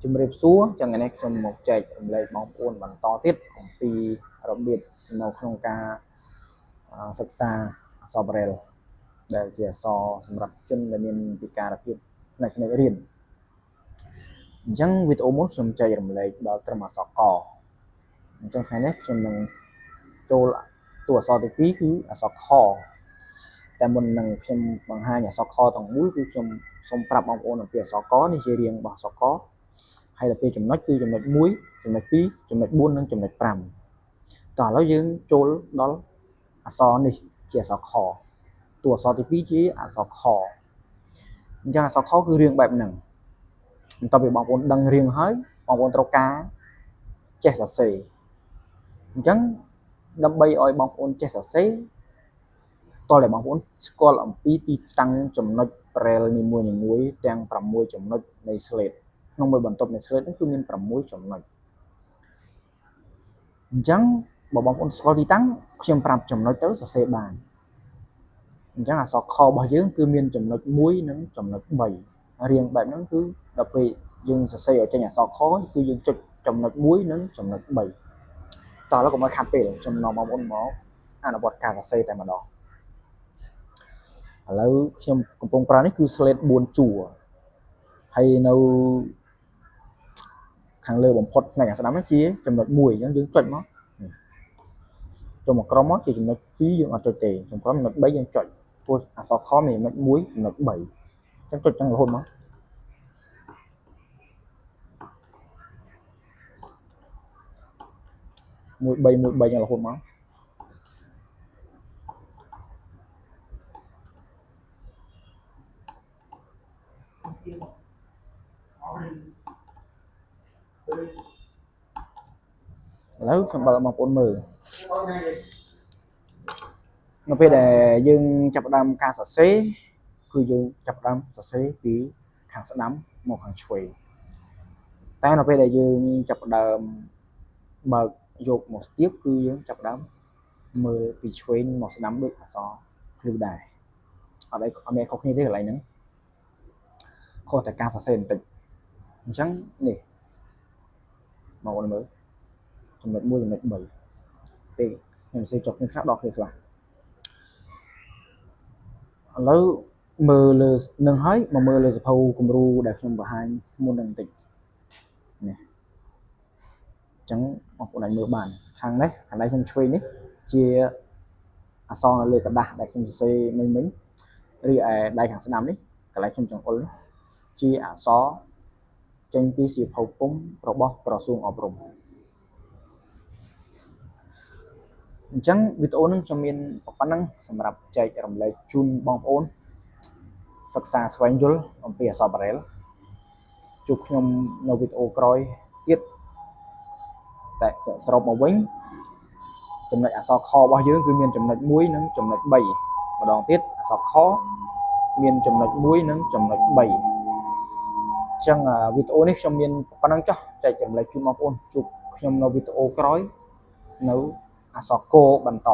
ជំរាបសួរចឹងថ្ងៃនេះខ្ញុំមកចែករំលែកបងប្អូនបន្តទៀតអំពីរបៀបនៅក្នុងការសិក្សាអក្សរបារ៉េលដែលជាអក្សរសម្រាប់ជនដែលមានពិការភាពផ្នែកភ្នែករៀនអញ្ចឹងវីដេអូមុនខ្ញុំចែករំលែកដល់ត្រឹមអក្សរកអញ្ចឹងថ្ងៃនេះខ្ញុំនឹងចូលតួអក្សរទី2គឺអក្សរខតែមុននឹងខ្ញុំបង្ហាញអក្សរខទាំងមូលគឺខ្ញុំសូមប្រាប់បងប្អូនអំពីអក្សរកនេះជារាងរបស់អក្សរកហើយដល់ពេលចំណុចគឺចំណុច1ចំណុច2ចំណុច4និងចំណុច5តោះឥឡូវយើងចូលដល់អក្សរនេះជាអក្សរខតួអក្សរទី2ជាអក្សរខអញ្ចឹងអក្សរខគឺរាងបែបហ្នឹងបន្ទាប់ពីបងប្អូនដឹងរាងហើយបងប្អូនត្រូវការចេះសរសេរអញ្ចឹងដើម្បីឲ្យបងប្អូនចេះសរសេរតោះតែបងប្អូនស្គាល់អំពីទីតាំងចំណុចប្រែលនីមួយៗទាំង6ចំណុចនៃ slate ក្នុងមួយបន្ទប់នៃ slate នេះគឺមាន6ចំណុចអញ្ចឹងបើបងប្អូនស្គាល់ទីតាំងខ្ញុំប្រាប់ចំណុចទៅសរសេរបានអញ្ចឹងអក្សរខរបស់យើងគឺមានចំណុច1និងចំណុច3រៀងបែបហ្នឹងគឺដល់ពេលយើងសរសេរឲ្យចេញអក្សរខគឺយើងចុចចំណុច1និងចំណុច3តោះឥឡូវកុំឲ្យខាត់ពេលខ្ញុំនាំបងប្អូនមកអនុវត្តការសរសេរតែម្ដងឥឡូវខ្ញុំកំពុងប្រើនេះគឺ slate 4ជួរហើយនៅខាងលើបំផុតផ្នែកខាងស្ដាំនេះជាចំណុច1អញ្ចឹងយើងចុចមកចុះមកក្រុមមកជាចំណុច2យើងអត់ចុចទេចុងក្រុមចំណុច3យើងចុចព្រោះអក្សរខមានចំណុច1ចំណុច3អញ្ចឹងចុចចឹងរហូតមក1 3 1 3ចឹងរហូតមកឥឡូវខ្ញុំបើកបងប្អូនមើលនៅពេលដែលយើងចាប់ផ្ដើមការសរសេរគឺយើងចាប់ផ្ដើមសរសេរពីខាងស្ដាំមកខាងឆ្វេងតែនៅពេលដែលយើងចាប់ផ្ដើមបើកយកមកស្ទាបគឺយើងចាប់ផ្ដើមមើលពីឆ្វេងមកស្ដាំដូចអក្សរភ្លឺដែរអត់អីអត់មានខុសគ្នាទេកន្លែងហ្នឹងខុសតែការសរសេរបន្តិចអញ្ចឹងនេះបងប្អូនមើលចំណុច1ចំណុច3ពេលខ្ញុំសរសេរចុះគ្នាខ្លះដល់គ្នាខ្លះឥឡូវមើលលើនឹងហើយមកមើលលើសភៅគំរូដែលខ្ញុំបង្ហាញមុននឹងបន្តិចនេះអញ្ចឹងបងប្អូនអាចមើលបានខាងនេះខាងដៃខ្ញុំឆ្វេងនេះជាអក្សរនៅលើក្រដាសដែលខ្ញុំសរសេរមិញៗឬឯដៃខាងស្ដាំនេះកន្លែងខ្ញុំចង្អុលជាអក្សរចេញពីសៀវភៅពុម្ពរបស់ក្រសួងអប់រំអញ្ចឹងវីដេអូនេះខ្ញុំមានប៉ុណ្ណឹងសម្រាប់ចែករំលែកជូនបងប្អូនសិក្សាស្វែងយល់អំពីអក្សរបារ៉េលជួបខ្ញុំនៅវីដេអូក្រោយទៀតតែសរុបមកវិញចំណុចអក្សរខរបស់យើងគឺមានចំណុច1និងចំណុច3ម្ដងទៀតអក្សរខមានចំណុច1និងចំណុច3អញ្ចឹងវីដេអូនេះខ្ញុំមានប៉ុណ្ណឹងចុះចែករំលែកជូនបងប្អូនជួបខ្ញុំនៅវីដេអូក្រោយនៅអក្សរកបន្ត